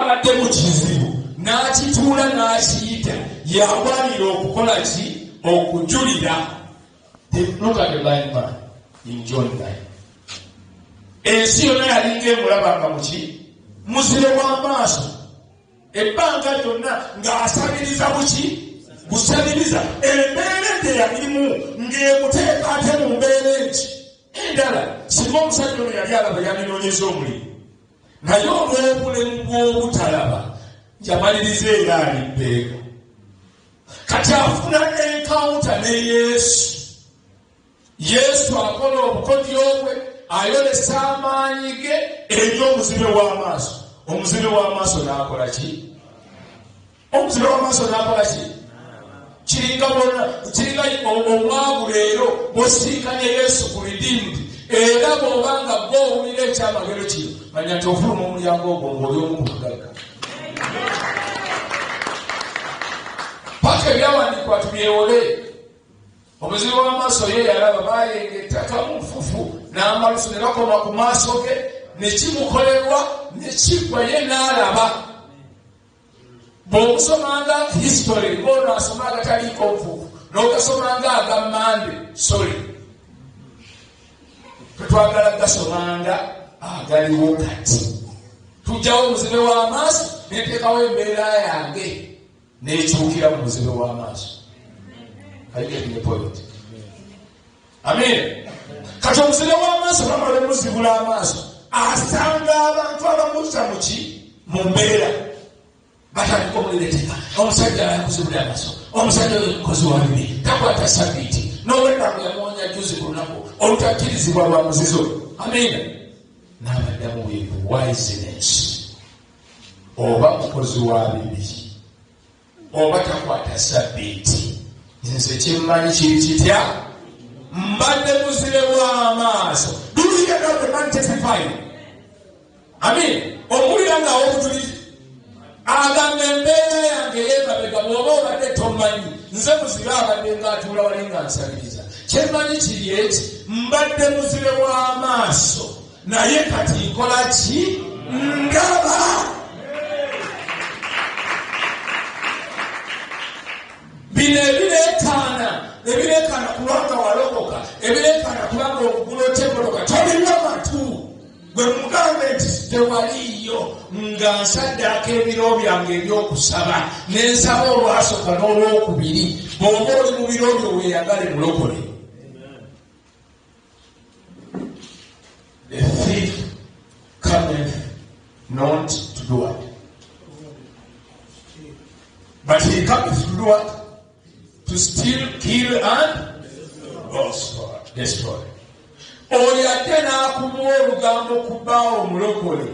Abadde mu kizibu n'akituula n'akiyita, yagwanira okukola ki? Okujulira. Look at the blind man in John 9. Ensi yonna yalinga emulabanga muki? Muzibe w'amaaso. Ebbanga lyonna ng'asabiriza buki? Busabiriza. Embeera gye yalimu ng'emuteeka ate mu mbeera eki endala. Singa omusajja ono yali alaba, yalinoonyeza omulimu, naye olw'obulemu bw'obutalaba yamaliriza era ali mbeega. Kati afuna encounter ne Yesu. Yesu akola obukodyo bwe, ayolesa amaanyi ge eri omuzibe w'amaaso. Omuzibe w'amaaso n'akola ki? Omuzibe w'amaaso n'akola ki? Kiringa bona, kiringa omwavu leero bwosinkanye Yesu ku Redeemed, era bw'oba nga gwe owulira ekyamagero kino, manya nti ofuluma omulyango ogwo ng'oli omu ku bagagga. Paka ebyawandiikibwa tubyewole. Omuzibe w'amaaso ye yalaba, bayenga ettaka mu nfufu n'amalusu ne bakoma ku maaso ge, ne kimukolerwa ne kiggwa, ye n'alaba. Bw'omusomanga history ng'ono asoma agataliiko nfuufu, n'ogasomanga aga Mande, sorry, tetwagala gasomanga agaliwo. Kati tujjawo omuzibe w'amaaso, neteekawo embeera yange nekyukira mu muzibe w'amaaso. Are you getting the point? Amen. Kati omuzibe w'amaaso bamala omuzibula amaaso, asanga abantu abamuzza muki? Mu mbeera. Batandika omulireteeka, omusajja yakuzibula amaaso, omusajja oyo mukozi wa bibi, takwata sabiiti, n'owedda yamuwonya juzi ku lunaku olutakkirizibwa lwa muzizo. Amiina. N'abaddamu with wiseness, oba mukozi wa bibi oba takwata sabbiiti, nze kyemmanyi kiri kitya? Mbadde muzibe w'amaaso. Do you hear that the man testifying? Amin. Omuwulira ng'awa obujulizi, agamba, embeera yange ey'emabega bw'oba obadde tomanyi, nze muzibe abadde ng'atuula wali nga nsabiriza. Kyemmanyi kiri eki? Mbadde muzibe w'amaaso, naye kati nkola ki? Ndaba. Bino ebireekaana kubanga walokoka, ebireekaana kubanga okugula otya emmotoka, tolina matu. Gwe mugambe nti tewaliiyo nga nsaddaaka ebiro byange ebyokusaba, nensaba olwasooka n'olwokubiri. Bw'oba oli mu biro byo, weeyagale mulokole. The thief cometh not to do what? But he cometh to do what? To steal, kill and destroy. Oyo ate n'akumuwa olugambo ku bbaawo omulokole.